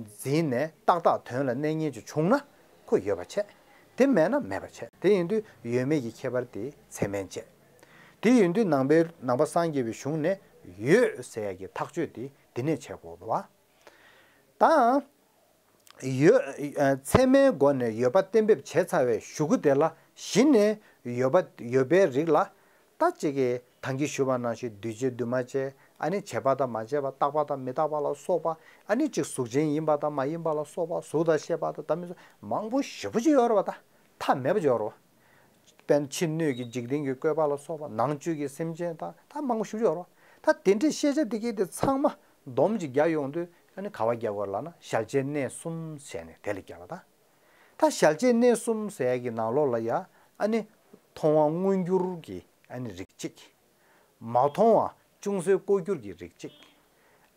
འཛིན་ནས་ཏག་ཏག་དོན་ལ་གནས་ངེས་ཅིག་བྱུང་ན་ཁོ་ཡོད་པ་བྱས། དེ་མེད་ན་མེད་པ་བྱས། དེ་ཡིན་དུས་ཡོད་མེད་ཀྱི་ཁྱད་པར་དེ་ཚད་མས་འབྱེད། དེ་ཡིན་དུས་ནང་པའི་ནང་པ་སངས་རྒྱས་པའི་གཞུང་ནས་ཡོད་ཟེར་ཡ་གི་ཐག་གཅོད་དེ་འདི་ནས་བྱེད་དགོས་པ། ད། ཡོད། ཚད་མའི་སྒོ་ནས་ཡོད་པ་གཏན་འབེབས་བྱས་ཚར་བའི་གཞུག་གུ་དེ་ལ་གཞི་ནས་ཡོད་པ་ཡོད་པའི་རིགས་ལ། ད་ཅིག་གིས་ད་གིན་ཞུས་པ་ནང་བཞིན་འདུས་བྱས་འདུས་མ་བྱས། ཨ་ནི་བྱས་པ་དང་མ་བྱས་པ། རྟག་པ་དང་མི་རྟག་པ་ལ་སོགས་པ། ཨ་ནི་ཅིག་གཟུགས་ཅན་ཡིན་པ་དང་མ་ཡིན་པ་ལ་སོགས་པ། གཟུགས་དང་ཤེས་པ་དང་བདག་མེད་སོགས་མང་པོ་ཞེ་པོ་ཅིག་ཡོད་རེད་བ། ད་མཐའ་མེད་པ་ཅིག་ཡོད་རེད་བ། དཔེར་ན་ཕྱི་སྣོད་ཀྱི་འཇིག་རྟེན་གྱི་བཀོད་པ་ལ་སོགས་པ། ནང་བཅུད་ཀྱི་སེམས་ཅན་དང་ད་མང་པོ་ཞེ་པོ་ཅིག་ཡོད་རེད་བ། ད་དེ་འདྲའི་ཤེས་བྱ་དེ་གས་དེ་ཚང་མ་སྡོམ་ཅིག་རྒྱག་ཡོང་དུས། ཨ་ནི་ག་པར་རྒྱག་དགོས་ལབ་ན་གཞལ་བྱའི་གནས་གསུམ་ཟེར་ནས་དེ་ལ་རྒྱག་པ་དང་། ད་གཞལ་བྱའི་གནས་གསུམ་ཟེར་ཡ་གི་ནང་ལོགས་ལ་ཡ། ཨ་ནི་མཐོང་བ་མངོན་གྱུར་གྱི་ཨ་ནི་རིགས་གཅིག་མ་མཐོང་བ་ཅུང་ཟད་ལྐོག་གྱུར་གྱི་རིགས་གཅིག་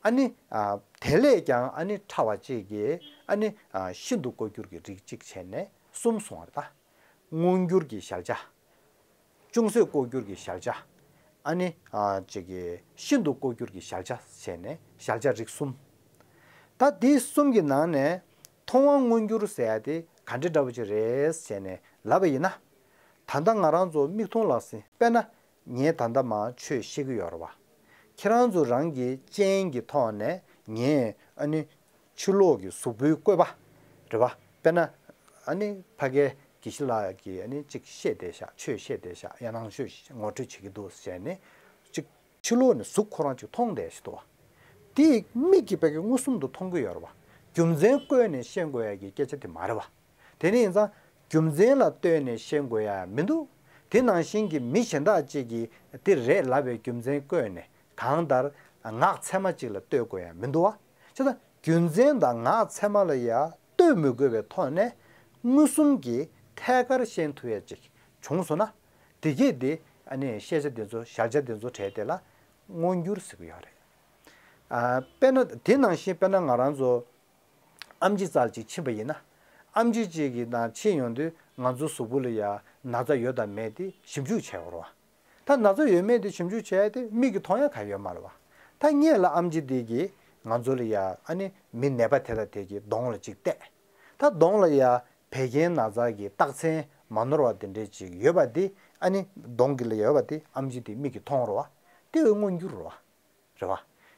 ཨ་ནི། ཨ། དེ་ལས་ཀྱང་ཨ་ནི་ཕྲ་བ་གཅིག་གི་ཨ་ནི། ཨ། ཤིན་ཏུ་ལྐོག་གྱུར་གྱི་རིགས་གཅིག་བྱས་ནས་གསུམ་སོང་བ་རེད་ད། མངོན་གྱུར་གྱི་གཞལ་བྱ། ཅུང་ཟད་ལྐོག་གྱུར་གྱི་གཞལ་བྱ། ཨ་ནི། ཨ། ཅིག་གི་ཤིན་ཏུ་ལྐོག་གྱུར་གྱི་གཞལ་བྱ་བྱས་ནས་གཞལ་བྱ་རིགས་གསུམ། ད་འདི་གསུམ་གྱི་ནང་ནས་མཐོང་བ་མངོན་གྱུར་ཟེར་ཡ་དེ་ག་འདྲ་འདྲ་བོ་ཅིག་རེད་ཟེར་ནས་ལབ་པ་ཡིན་ན། ད་ལྟ་ང་རང་ཚོ་མིག་མཐོང་ལག་ཟིན། དཔེར་ན། ངས་ད་ལྟ་མར་ཆོས་བཤད་ཀྱི་ཡོད་རེད་བ། ཁྱེད་རང་ཚོ་རང་གི་སྤྱན་གྱི་ཐོག་ནས་ངས་ཨ་ནི་ཕྱི་ལོགས་ཀྱི་གཟུགས་པོའི་བཀོད་པ་རེད་བ། དཔེར་ན། ཨ་ནི་ཕ་གིའི་དགེ་བཤེས་ལགས་ཀྱིས་ཨ་ནི་གཅིག་བཤད་བསྡད་ཤག་ཆོས་བཤད་བསྡད་ཤག་ཡང་ནང་ཆོས་ངོ་སྤྲོད་བྱེད་ཀྱི་འདུག་ཟེར་ནས་གཅིག་ཕྱི་ལོགས་ནས་གཟུགས་ཁོ་རང་གཅིག་མཐོང་བསྡད་ཤག་འདུག་བ། དེ་མིག་གིས་ཕ་གི་མངོན་སུམ་དུ་མཐོང་གི་ཡོད་རེད་བ། རྒྱུ་མཚན་བཀོད་ནས་བཤད་དགོས་ཡ་གི་སྐད་ཆ་དེ་མ་རེད་བ། དེ་ནི་ཡིན་ཙང་རྒྱུ་མཚན་ལ་ལྟོས་ནས་བཤད་དགོས་ཡ་མི་འདུག་དེ་ནང་བཞིན་གྱི་མི་གཞན་དག་ཅིག་གིས་དེ་རེད་ལབ་པའི་རྒྱུ་མཚན་བཀོད་ནས་གང་ལྟར་ངག་ཚད་མ་ཅིག་ལ་ལྟོས་དགོས་ཡ་མི་འདུག་བ། བྱས་ཙང་རྒྱུ་མཚན་དང་ངག་ཚད་མ་ལ་ཡ་ལྟོས་མི་དགོས་པའི་ཐོག་ནས་མངོན་སུམ་གྱིས་ཐད་ཀར་ཤེས་ཐུབ་ཡ་ཅིག་བྱུང་སོང་ན། དེ་གས་དེ་ཨ་ནི་ཤེས་བྱ་དེ་ཚོ་གཞལ་བྱ་དེ་ཚོ་གྲས་དེ་ལ་མངོན་གྱུར་ཟེར་གྱི་ཡོད་རེད། ཨ། དཔེར་ན་དེ་ནང་བཞིན་དཔེར་ན་ང་རང་ཚོ་ཨེམ་ཆི་རྩ་ལ་ཅིག་ཕྱིན་པ་ཡིན་ན། ཨེམ་ཆི་ཅིག་གི་ནང་ཕྱིན་ཡོང་དུས་ང་ཚོ་གཟུགས་པོ་ལ་ཡ་ན་ཚ་ཡོད་དང་མེད་དེ་ཞིབ་འཇུག་བྱེད་དགོས་རེད་བ། ད་ན་ཚ་ཡོད་མེད་དེ་ཞིབ་འཇུག་བྱེད་ཡ་དེ་མིག་གིས་མཐོང་ཡ་གང་ཡོད་མ་རེད་བ། ད་སྔོན་ལ་ཨེམ་ཆི་དེ་གིས་ང་ཚོ་ལ་ཡ་ཨ་ནི་མི་ནད་པ་དེ་དང་དེ་གི་གདོང་ལ་ཅིག་བལྟས། ད་གདོང་ལ་ཡ་བད་ཀན་ན་ཚ་གི་རྟགས་མཚན་མ་ནོར་བ་དེ་འདྲས་ཅིག་ཡོད་པ་དེ། ཨ་ནི་གདོང་གི་ལ་ཡོད་པ་དེ་ཨེམ་ཆི་དེ་མིག་གིས་མཐོང་རེད་བ། དེ་འོ་མངོན་གྱུར་རེད་བ། རེད་བ།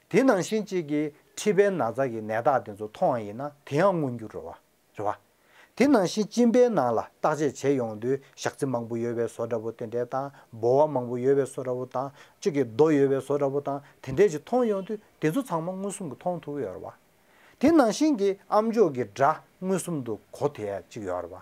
དེ་ནང་བཞིན་གཅིག་གིས་མཁྲིས་པའི་ན་ཚ་གི་ནད་རྟགས་དེ་ཚོ་མཐོང་བ་ཡིན་ན་དེ་ཡང་མངོན་གྱུར་རེད་བ། རེད་བ། དེ་ནང་བཞིན་གཅིན་པའི་ནང་ལ་བརྟག་དཔྱད་བྱེད་ཡོང་དུས་ཞག་རྩི་མང་པོ་ཡོད་པའི་བཟོ་འདྲ་པོ་དེ་འདྲས་དང་། ལྦུ་བ་མང་པོ་ཡོད་པའི་བཟོ་འདྲ་པོ་དང་། གཅིག་གིས་རྡོ་ཡོད་པའི་བཟོ་འདྲ་པོ་དང་དེ་འདྲས་ཅིག་མཐོང་ཡོང་དུས་དེ་ཚོ་ཚང་མ་མངོན་སུམ་གྱིས་མཐོང་ཐུབ་ཀྱི་ཡོད་རེད་བ། དེ་ནང་བཞིན་གྱི་ཨམ་ཅོག་གི་སྒྲ་མངོན་སུམ་དུ་གོ་ཐུབ་ཡ་གཅིག་ཡོད་རེད་བ།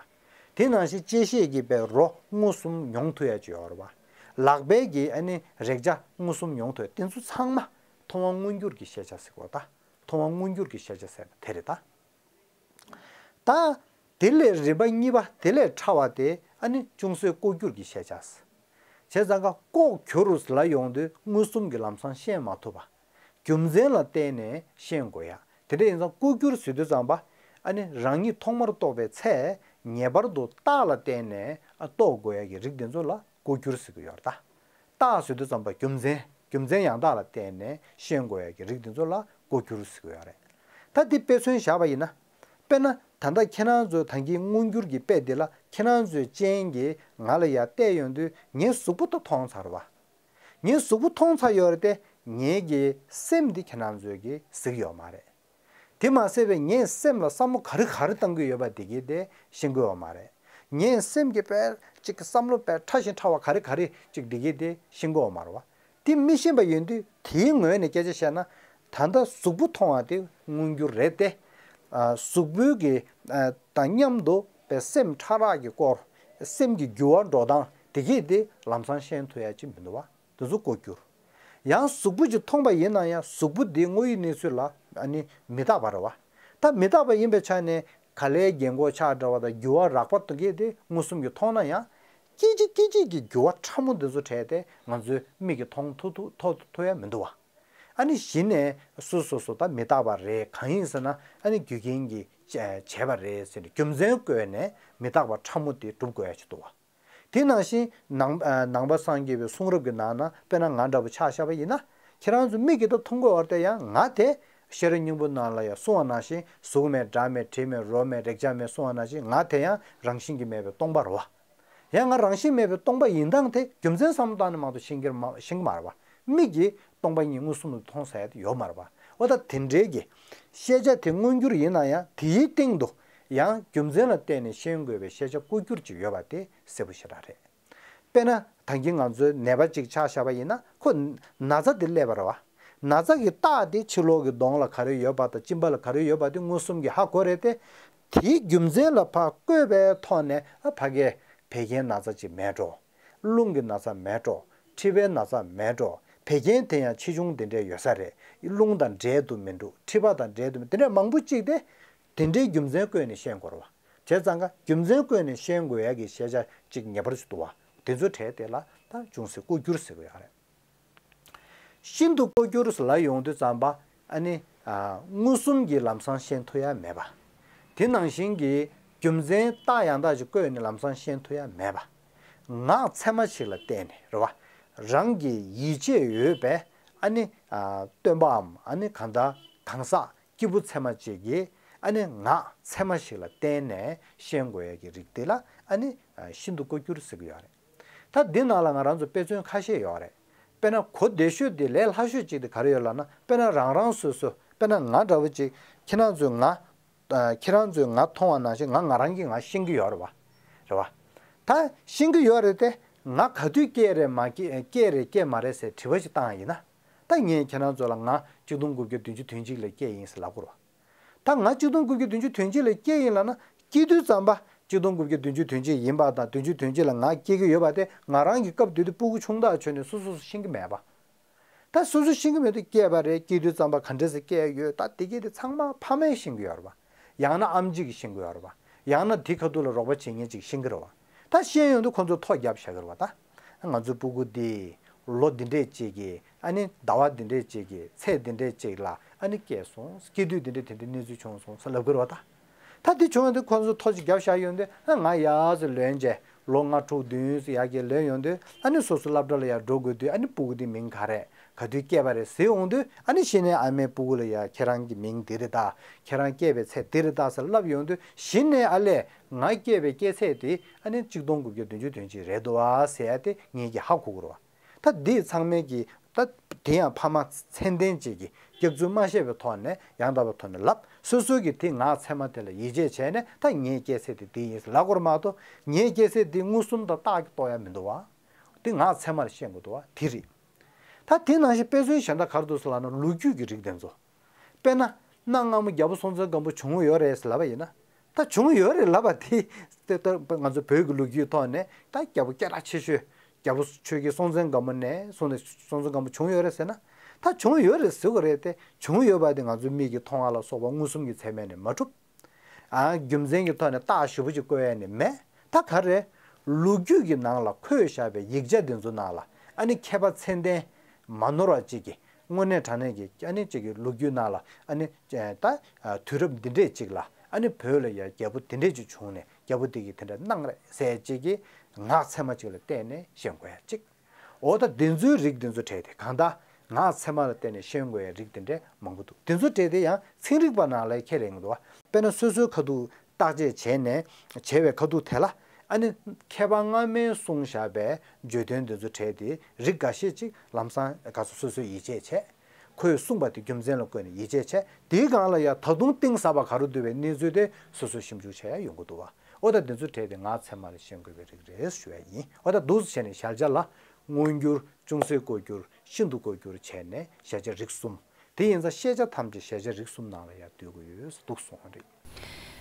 དེ་ནང་བཞིན་ལྕེ་ཤེས་ཀྱི་པའི་རོ་མངོན་སུམ་མྱོང་ཐུབ་ཡ་གཅིག་ཡོད་རེད་བ། ལག་པའི་གི་ཨ་ནི་རེག་བྱ་མངོན་སུམ་མྱོང་ཐུབ་ཡ། དེ་ཚོ་ཚང་མ་མཐོང་བ་མངོན་གྱུར་གྱི་ཤེས་བྱ་ཟེར་གོ་ད། མཐོང་བ་མངོན་གྱུར་གྱི་ཤེས་བྱ་ཟེར་ན་དེ་རེད་ད། ད། དེ་ལས་རིམ་པ་གཉིས་པ་དེ་ལས་ཕྲ་བ་དེ་ཨ་ནི་ཅུང་ཟད་ལྐོག་གྱུར་གྱི་ཤེས་བྱ། བྱས་ཙང་ཀ་ལྐོག་གྱུར་ལ་ཡོང་དུས་མངོན་སུམ་གྱི་ལམ་སང་ཤེས་མ་ཐུབ་པ། རྒྱུ་མཚན་ལ་བརྟེན་ནས་ཤེས་དགོས་ཡ། དེ་འདྲ་ཡིན་ཙང་ལྐོག་གྱུར་ཟེར་དུས་ཙམ་པ། ཨ་ནི་རང་ཉིད་ཐོག་མར་རྟོགས་པའི་ཚེ་ངེས་པར་དུ་རྟགས་ལ་བརྟེན་ནས་ཨ་རྟོགས་དགོས་ཡ་གི་རིགས་དེ་ཚོ་ལ་ལྐོག་གྱུར་ཟེར་གྱི་ཡོད་རེད་ད། རྟགས་ཟེར་དུས་ཙམ་པ་རྒྱུ་མཚན། རྒྱུ་མཚན་ཡང་དག་ལ་བརྟེན་ནས་ཤེས་དགོས་ཡ་གི་རིགས་དེ་ཚོ་ལ་ལྐོག་གྱུར་ཟེར་གྱི་ཡོད་རེད། ད་འདི་དཔེ་མཚོན་བཞག་པ་ཡིན་ན། དཔེར་ན་ད་ལྟ་ཁྱེད་རང་ཚོའི་ད་གིན་མངོན་གྱུར་གྱི་དཔེ་འདི་ལ་ཁྱེད་རང་ཚོའི་སྤྱན་གྱིས་ང་ལ་ཡར་བལྟས་ཡོང་དུས་ངའི་གཟུགས་པོ་ད་མཐོང་ཚར་བ། ངས་གཟུགས་པོ་མཐོང་ཚར་ཡོད་རེད་དེ། ངའི་གི་སེམས་འདི་ཁྱེད་རང་ཚོས་ཀྱིས་གཟིགས་ཡོད་མ་རེད། དེ་མ་ཟད་པའི་ངས་སེམས་ལ་བསམ་བློ་ག་རེ་ག་རེ་བཏང་གི་ཡོད་པ་དེ་གིས་དེ་ཤེས་ཀྱི་ཡོད་མ་རེད། ངས་སེམས་ཀྱི་དཔེ་ཅིག་བསམ་བློ་དཔེ་ཕྲ་ཞིང་ཕྲ་བ་ག་རེ་ག་རེ་ཅིག་དེ་གིས་དེ་ཤེས་ཀྱི་ཡོད་མ་རེད་བ། དེ་མི་ཤེས་པ་ཡིན་དུས་དེའི་ངོས་ནས་སྐད་ཆ་བཤད་ན། ད་ལྟ་གཟུགས་པོ་མཐོང་བ་དེ་མངོན་གྱུར་རེད་དེ། ཨ། གཟུགས་པོའི་གི་ཨ། དང་མཉམ་དུ་པའི་སེམས་ཕྲ་རགས་ཀྱི་སྐོར། སེམས་ཀྱི་འགྱུར་བ་འགྲོ་སྟངས་དེ་གིས་དེ་ལམ་སང་ཤེས་ཐུབ་ཡ་ཅིག་མི་འདུག་བ། དེ་ཚོ་ལྐོག་གྱུར། ཡང་གཟུགས་པོ་ཅིག་མཐོང་པ་ཡིན་ན་ཡང་གཟུགས་པོ་དེ་དངོས་ཡོད་གནས་ཚུལ་ལ་ཨ་ནི་མི་རྟག་པ་རེད་བ། ད་མི་རྟག་པ་ཡིན་པའི་ཆ་ནས་ག་ལའི་རྒན་གོག་ཆགས་འདྲ་བ་དང་འགྱུར་བ་རགས་པ་དེ་གིས་དེ་མངོན་སུམ་གྱིས་མཐོང་ན་ཡང་། སྐད་ཅིག་སྐད་ཅིག་གི་འགྱུར་བ་ཕྲ་མོ་འདི་ཚོ་འཕྲད་དེ་ང་ཚོའི་མིག་གིས་མཐོང་ཐུབ་ཐུབ་ཐུབ་ཐུབ་ཡ་མི་འདུག་བ། ཨ་ནི་གཞི་ནས་སོ་སོ་སོ་ད་མི་རྟག་པ་རེད། གང་ཡིན་ཟེར་ན་ཨ་ནི་རྒྱུ་རྐྱེན་གྱིས་བྱས་པ་རེད་ཟེར་ནས་རྒྱུ་མཚན་བཀོད་ནས་མི་རྟག་པ་ཕྲ་མོ་དེ་སྒྲུབ་དགོས་ཡ་ཅིག་འདུག་བ། དེ་ནང་བཞིན་ནང་ནང་པ་སངས་རྒྱས་པའི་གསུང་རབ་ཀྱི་ནང་ན་དཔེར་ན་ང་འདྲ་པོ་ཆ་བཞག་པ་ཡིན་ན། ཁྱེད་རང་ཚོ་མིག་གིས་ད་མཐོང་གི་ཡོད་རེད་དེ། ཡང་ང་དེ་ཤེས་རབ་སྙིང་པོ་ནང་ལ་ཡང་གསུངས་པ་ནང་བཞིན་གཟུགས་མེད་སྒྲ་མེད་དྲི་མེད་རོ་མེད་རེག་བྱ་མེད་གསུངས་པ་ནང་བཞིན་ང་དེ་ཡང་རང་བཞིན་གྱིས་མེད་པའི་སྟོང་པ་རེད་བ། ཡང་ང་རང་བཞིན་མེད་པའི་སྟོང་པ་ཡིན་སྟངས་དེ་རྒྱུ་མཚན་བསམ་བློ་བཏང་ནས་མ་གཏོགས་ཤེས་ཀྱི་མ་ཤེས་ཀྱི་མ་རེད་བ། མིག་གིས་སྟོང་པ་ཉིད་མངོན་སུམ་དུ་མཐོང་ས་ཡ་དེ་ཡོད་མ་རེད་བ། འོ་ད་དེ་འདྲའི་གི་ཤེས་བྱ་དེ་མངོན་གྱུར་ཡིན་ན་ཡང་དེའི་སྟེང་དུ་ཡང་རྒྱུ་མཚན་ལ་བརྟེན་ནས་ཤེས་དགོས་པའི་ཤེས་བྱ་ལྐོག་གྱུར་ཅིག་ཡོད་པ་དེ་གསལ་པོ་ཞེ་དྲག་རེད། དཔེར་ན་ད་གིན་ང་ཚོའི་ནད་པ་གཅིག་ཆ་བཞག་པ་ཡིན་ན་ཁོ་ན་ཚ་དེ་སླེབས་པ་རེད་བ། ན་ཚ་གི་རྟགས་དེ་ཕྱི་ལོགས་ཀྱི་གདོང་ལ་ག་རེ་ཡོད་པ་དང་གཅིན་པ་ལ་ག་རེ་ཡོད་པ་དེ་མངོན་སུམ་གྱིས་ཧ་གོ་རེད་དེ། དེའི་རྒྱུ་མཚན་ལ་ཕར་བཀོད་པའི་ཐོག་ནས་ཨ་ཕ་གིའི་བད་ཀན་ན་ཚ་ཅིག་མེད་འགྲོ། རླུང་གི་ན་ཚ་མེད་འགྲོ། མཁྲིས་པའི་ན་ཚ་མེད་འགྲོ། བད་ཀན་དེ་ཡང་ཆེ་ཆུང་དེ་འདྲས་ཡོད་ས་རེད། རླུང་དང་འབྲེལ་དུ་མི་འགྲོ། མཁྲིས་པ་དང་འབྲེལ་དུ་མི་དེ་འདྲས་མང་པོ་གཅིག་དེ། དེ་འདྲའི་རྒྱུ་མཚན་བཀོད་ནས་ཤེས་དགོས་རེད་བ། བྱས་ཙང་ཀ་རྒྱུ་མཚན་བཀོད་ནས་ཤེས་དགོས་ཡ་གི་ཤེས་བྱ་གཅིག་ངེས་པར་དུ་འདུག་བ། དེ་ཚོ་གྲས་དེ་ལ་ད་ཅུང་ཟད་ལྐོག་གྱུར་ཟེར་གི་ཡོད་རེད། ཤིན་ཏུ་ལྐོག་གྱུར་ཟེར་ལབ་ཡོང་དུས་ཙམ་པ་ཨ་ནི་ཨ་མངོན་སུམ་གྱིས་ལམ་སང་ཤེས་ཐུབ་ཡ་མེད་པ། དེ་ནང་བཞིན་གྱི་རྒྱུ་མཚན་རྟགས་ཡང་དག་ཅིག་བཀོད་ནས་ལམ་སང་ཤེས་ཐུབ་ཡ་མེད་པ། ངག་ཚད་མ་ཞིག་ལ་བརྟེན་ནས་རེད་བ། རང་གི་ཡིད་ཆེས་ཡོད་པའི་ཨ་ནི་ཨ་སྟོན་པའམ་ཨ་ནི་གང་ལྟར་གང་ཟག་སྐྱེས་བུ་ཚད་མ་ཅིག་གིས་ཨ་ནི་ངག་ཚད་མ་ཞིག་ལ་བརྟེན་ནས་ཤེས་དགོས་ཡ་གི་རིགས་དེ་ལ་ཨ་ནི་ཤིན་ཏུ་ལྐོག་གྱུར་ཟེར་གི་ཡོད་རེད། ད་འདི་ནང་ལ་ང་རང་ཚོ་དཔེ་མཚོན་ཁ་ཤས་ཡོད་རེད། དཔེར་ན་གོ་བདེ་ཤོས་དེ་ལས་སླ་ཤོས་ཅིག་དེ་ག་རེ་ཡོད་ལབ་ན། དཔེར་ན་རང་རང་སོ་སོ། དཔེར་ན་ང་འདྲ་བོ་ཅིག་ཁྱེད་རང་ཚོས་ང་། ཨ། ཁྱེད་རང་ཚོས་ང་མཐོང་བ་ནང་བཞིན་ང་ང་རང་གིས་ང་ཤེས་ཀྱི་ཡོད་རེད་བ། རེད་བ། ད་ཤེས་ཀྱི་ཡོད་རེད་དེ། ང་ག་དུས་སྐྱེས་རེད་མ་སྐྱེས། སྐྱེས་རེད་སྐྱེས་མ་རེད་ཟེར་དྲི་བ་ཞིག་བཏང་ཡིན་ན། ད་ངས་ཁྱེད་རང་ཚོ་ལ་ང་གཅིག་སྟོང་དགུ་བརྒྱ་བདུན་ཅུ་དོན་གཅིག་ལ་སྐྱེས་ཡིན་ཟེར་ལབ་དགོས་རེད་བ། ད་ང་གཅིག་སྟོང་དགུ་བརྒྱ་བདུན་ཅུ་དོན་གཅིག་ལ་སྐྱེས་ཡིན་ལབ་ན། སྐྱེས་དུས་ཙམ་པ་གཅིག་སྟོང་དགུ་བརྒྱ་བདུན་ཅུ་དོན་གཅིག་ཡིན་པ་དང་། བདུན་ཅུ་དོན་གཅིག་ལ་ང་སྐྱེས་ཀྱི་ཡོད་པ་དེ་ང་རང་གི་སྐབས་དེ་དུས་སྤུ་གུ་ཆུང་ཐག་ཆོད་ནས་སོ་སོ་སོ་ཤེས་ཀྱི་མེད་པ། ད་སོ་སོ་ཤེས་ཀྱི་མེད་དུས་སྐྱེས་པ་རེད། སྐྱེས་དུས་ཙམ་པ་ག་འདྲ་སེ་སྐྱེས་ཡོད། ད་དེ་གས་དེ་ཚང་མ་ཕ་མས་ཤེས་ཀྱི་ཡོད་རེད་པ། ཡང་ན་ཨེམ་ཆི་གིས་ཤེས་ཀྱི་ཡོད་རེད་པ། ཡང་ན་དེ་ཁ་ཐུག་ལ་རོགས་པ་བྱེད་མཁན་ཅིག་ཤེས་ཀྱི་རེད་པ། ད་ཤེས་ཡོང་དུས་ཁོ་ཚོས་ཐོ་བརྒྱབ་བཞག་གི་རེད་པ། ད་ང་ཚོའི་སྤུ་གུ་འདི་ལོ་འདི་འདྲས་ཅིག་གི་ཨ་ནི་ཟླ་བ་འདི་འདྲས་ཅིག་གི་ཚེས་འདི་འདྲས་ཅིག་ལ་ཨ་ནི་སྐྱེས་སོང་། སྐྱེས་དུས་འདི་འདྲས་དེ་འདྲས་གནས་ཚུལ་བྱུང་སོང་ཟེར་ལབ་ཀྱི་རེད་པ། ད། ད་དེ་བྱུང་ཡོང་དུས་ཁོ་ཚོས་ཐོ་ཅིག་བརྒྱབ་བཞག་ཡོང་དུས། ཨ། ང་ཡར་ཙམ་ལོན་བྱས་ལོ་ལྔ་དྲུག་བདུན་ཙམ་ཡར་རྒྱས་ལོན་ཡོང་དུས། ཨ་ནི་སོ་སོ་སློབ་གྲྭ་ལ་ཡར་འགྲོ་དགོས་དུས། ཨ་ནི་སྤུ་གུ་དེའི་མིང་ག་རེ། ག་དུས་སྐྱེས་པ་རེད་ཟེར་ཡོང་དུས། ཨ་ནི་གཞི་ནས་ཨ་མས་སྤུ་གུ་ལ་ཡ་ཁྱེད་རང་གི་མིང་འདི་རེད་ད། ཁྱེད་རང་སྐྱེས་པའི་ཚེས་འདི་རེད་ད་ཟེར་ལབ་ཡོང་དུས། གཞི་ནས་ཨ་ལས་ང་སྐྱེས་པའི་སྐྱེས་ཚེས་དེ་ཨ་ནི་གཅིག་སྟོང་དགུ་བརྒྱ་བདུན་ཅུ་དོན་གཅིག་རེད་འདུག་ཨ་ཟེར་ཡ་དེ་ངེད་ཀྱིས་ཧ་གོ་གི་རེད་པ། ད་འདི་ཚང་མས་ཀྱིས། ད་དེ་ཡང་ཕ་མ་མཚན་ལྡན་ཅིག་གིས་སྐྱག་རྫུན་མ་བཤད་པའི་ཐོག་ནས། ཡང་དག་པའི་ཐོག་ནས་ལབ། སོ་སོ་གིས་དེ་ངག་ཚད་མ་དེ་ལ་ཡིད་ཆེས་བྱས་ནས། ད་ངའི་སྐྱེས་ཚེས་དེ་འདི་ཡིན་ཟེར་ལབ་དགོས་རེད་མ་གཏོགས། ངའི་སྐྱེས་ཚེས་འདི་མངོན་སུམ་དང་རྟགས་ཀྱིས་རྟོགས་ཡ་མི་འདུག་པ། དེ་ངག་ཚད་མ་ལ་ཤེས་དགོས་འདུག་པ། དེ་རེད། ད་དེ་ནང་བཞིན་དཔེ་མཚོན་གཞན་དག་ག་རེ་འདུག་ཟེར་ལབ་ན། ལོ་རྒྱུས་ཀྱི་རིགས་དེ་ཚོ། དཔེར་ན། གནའ་སྔ་མོ་རྒྱལ་པོ་སྲོང་བཙན་སྒམ་པོ་བྱུང་ཡོད་རེད་ཟེར་ལབ་པ་ཡིན་ན། ད་བྱུང་ཡོད་རེད་ལབ་པ་དེ། ད་ད་ང་ཚོ་བོད་ཀྱི་ལོ་རྒྱུས་ཐོག་ནས་ད་རྒྱལ་པོ་སྐད་གྲགས་ཆེ་ཤོས། རྒྱལ་པོ་ཆོས་རྒྱལ་སྲོང་བཙན་སྒམ་པོ་ནས་བཟུང་ནས་སྲོང་བཙན་སྒམ་པོ་བྱུང་ཡོད་རེད་ཟེར་ན། ད་བྱུང་ཡོད་རེད་ཟེར་དགོས་རེད་དེ། བྱུང་ཡོད་པ་དེ་ང་ཚོའི་མིག་གིས་མཐོང་བ་ལ་སོགས་པ་མངོན་སུམ་གྱི་ཚད་མས་ནི་མ་གྲུབ། ཨ། རྒྱུ་མཚན་གྱི་ཐོག་ནས་རྟགས་ཞིབ་པོ་ཅིག་བཀོད་ཡ་ནི་མེད། ད་ག་རེ། ལོ་རྒྱུས་ཀྱི་ནང་ལ་འཁོད་བཞག་པའི་ཡིག་ཆ་འདི་ཚོ་ནང་ལ། ཨ་ནི་མཁས་པ་མཚན་ལྡན་མ་ནོར་བ་ཅིག་གིས་དངོས་གནས་དྲང་གནས་ཀྱི། ཨ་ནི་ཅིག་གི་ལོ་རྒྱུས་ནང་ལ། ཨ་ནི་ད་དུས་རབས་འདི་འདྲས་ཅིག་ལ། ཨ་ནི་བོད་ལ་ཡ་རྒྱལ་པོ་འདི་འདྲས་ཅིག་བྱུང་ནས། རྒྱལ་པོ་འདི་གིས་དེ་འདྲ་གནང་རེད་ཟེར་ཅིག་གི་ངག་ཚད་མ་ཅིག་ལ་བརྟེན་ནས་ཤེས་དགོས་ཡ་ཅིག་འོ་ད་འདི་ཚོའི་རིགས་འདི་ཚོ་གྲས་དེ། གང་ལྟར་ངག་ཚད་མ་ལ་བརྟེན་ནས་ཤེས་དགོས་ཡ་རིགས་དེ་འདྲས་མང་པོ་འདུག་འདི་ཚོ་གྲས་དེ་ཡང་ཚན་རིག་པ་ནང་ལ་ཁས་ལེན་གྱི་འདུག་པ། དཔེར་ན་སོ་སོའི་ཁ་ཐུག་བརྟག་དཔྱད་བྱས་ནས། བྱས་པའི་ཁ་ཐུག་དེ་ལ། ཨ་ནི་མཁས་པ་སྔ་མས་གསུངས་བཞག་པའི་བརྗོད་དོན་འདི་ཚོ་གྲས་དེ་རིགས་འགའ་ཤས་ཅིག་ལམ་སང་ག་ཚོད་སོ་སོས་ཡིད་ཆེས་བྱས། ཁོས་གསུངས་པ་དེ་རྒྱུ་མཚན་ལ་བཀོད་ནས་ཡིད་ཆེས་བྱས། དེའི་སྒང་ལ་ཡང་ད་དུང་གཏིང་ཟབ་པ་ག་རེ་འདུག་པའི་གནས་ཚུལ་དེ་སོ་སོས་ཞིབ་འཇུག་བྱས་ཡ་ཡོང་གི་འདུག་བ། ཨོ་ད་འདི་ཚོ་གྲས་དེ་ང་ཚད་མ་རེ་ཤེས་དགོས་པའི་རིགས་རེད་ཞུ་ཡ་ཡིན། ཨོ་ད་འདུག་སེ་བྱས་ནས་ཞལ་ཆ་ལ་མངོན་གྱུར། ཅུང་ཟད་ལྐོག་གྱུར། ཤིན་ཏུ་ལྐོག་གྱུར་བྱས་ནས་ཞལ་ཆ་རིགས་གསུམ། དེ་ཡིན་ཙང་ཤེས་བྱ་ཐམས་ཅད་ཞལ་ཆ་རིགས་གསུམ་ནང་ལ་ཡང་འདུས་ཀྱི་ཡོད་འདུག་གསུངས་པ་རེད།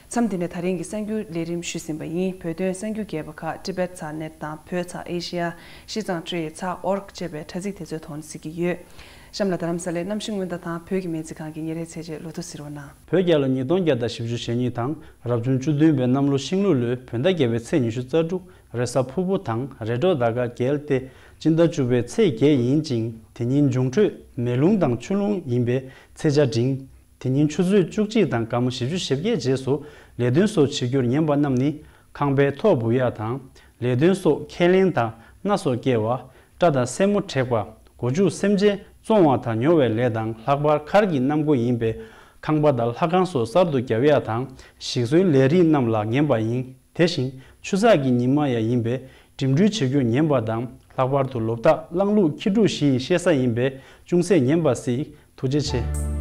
མཚམས་འདི་ནས་ད་རིང་གི་གསར་འགྱུར་ལས་རིམ་ཞུས་ཟིན་པ་ཡིན། བོད་དོན་གསར་འགྱུར་རྒྱས་པ་ཁག་Tibet ཚགས་ནེཊ་དང་བོད་ཚགས་ཨེ་ཤི་ཡ། ཤིས་ཙང་ཊི་ཚགས་ཨོ་རྒ་ཅེས་པའི་དྲ་ཚིགས་དེ་ཚོའི་ཐོག་ནས་གཟིགས་ཀྱི་ཡོད། གཤམ་ལ་རྡ་རམ་ས་ལའི་གནམ་གཤིས་སྔོན་བརྡ་དང་བོད་ཀྱི་སྨན་རྩིས་ཁང་གི་ཉིན་རེའི་ཚེས་ཆའི་ལོ་ཐོ་གཟིགས་རོགས་གནང་། བོད་རྒྱལ་ལོ་ཉིས་སྟོང་བརྒྱ་དང་བཞི་བཅུ་ཞེ་གཉིས་དང་རབ་བྱུང་བཅུ་བདུན་པའི་གནམ་ལོ་ཤིང་ལུག་ལོའི་བོད་ཟླ་བརྒྱད་པའི་ཚེས་ཉི་ཤུ་རྩ་དྲུག་རེས་གཟའ་ཕུར་བུ་དང་རེས་གྲོགས་ཟླ་སྐར་རྒྱལ་ཏེ། སྤྱི་ཟླ་བཅུ་པའི་ཚེས་བརྒྱད་ཡིན་ཅིང་། དེ་ཉིན་འབྱུང་འཕྲོད་མེ་རླུང་དང་ཆུ་རླུང་ཡིན་པས་ཚེས་ཆ་འབྲིང་། དེ་ཉིན་ཆུ་ཚོད་བཅུ་གཅིག་དང་སྐར་མ་བཞི་བཅུ་ཞེ་བརྒྱད་རྗེས་སུ་ལས་དོན་སོགས་བྱེད་རྒྱུར་ཉན་པ་རྣམས་ནི། ཁང་པའི་ཐོག་སྦུ་ཡག་དང་། ལས་དོན་སོགས་ཁས་ལེན་དང་སྣ་སོགས་སྐྱེལ་བ། སྐྲ་དང་སེན་མོ་བྲེག་པ། སྒོ་ཕྱུགས་སེམས་ཅན་བཙོང་བ་དང་ཉོ་བའི་ལས་དང་ལྷག་པར་མཁར་གྱི་གནམ་སྒོ་ཡིན་པས། ཁང་པ་དང་ལྷ་ཁང་སོགས་གསར་དུ་བརྒྱབ་ཡག་དང་། ཞིག་གསོའི་ལས་རིགས་རྣམས་ལ་ངན་པ་ཡིན། དེ་བཞིན་ཆུ་ཚགས་ཀྱི་ཉི་མ་ཡང་ཡིན་པས་འགྲིམ་འགྲུལ་བྱེད་རྒྱུར་ཉན་པ་དང་། ལྷག་པར་དུ་ལོ་རྟགས་གླང་ལུག་ཁྱི་ཕྲུག་བཞི་ཡི་གཤེད་ས་ཡིན་པས་ཅུང་ཟད་ཉན་པ་གཟིགས། ཐུགས་རྗེ་ཆེ།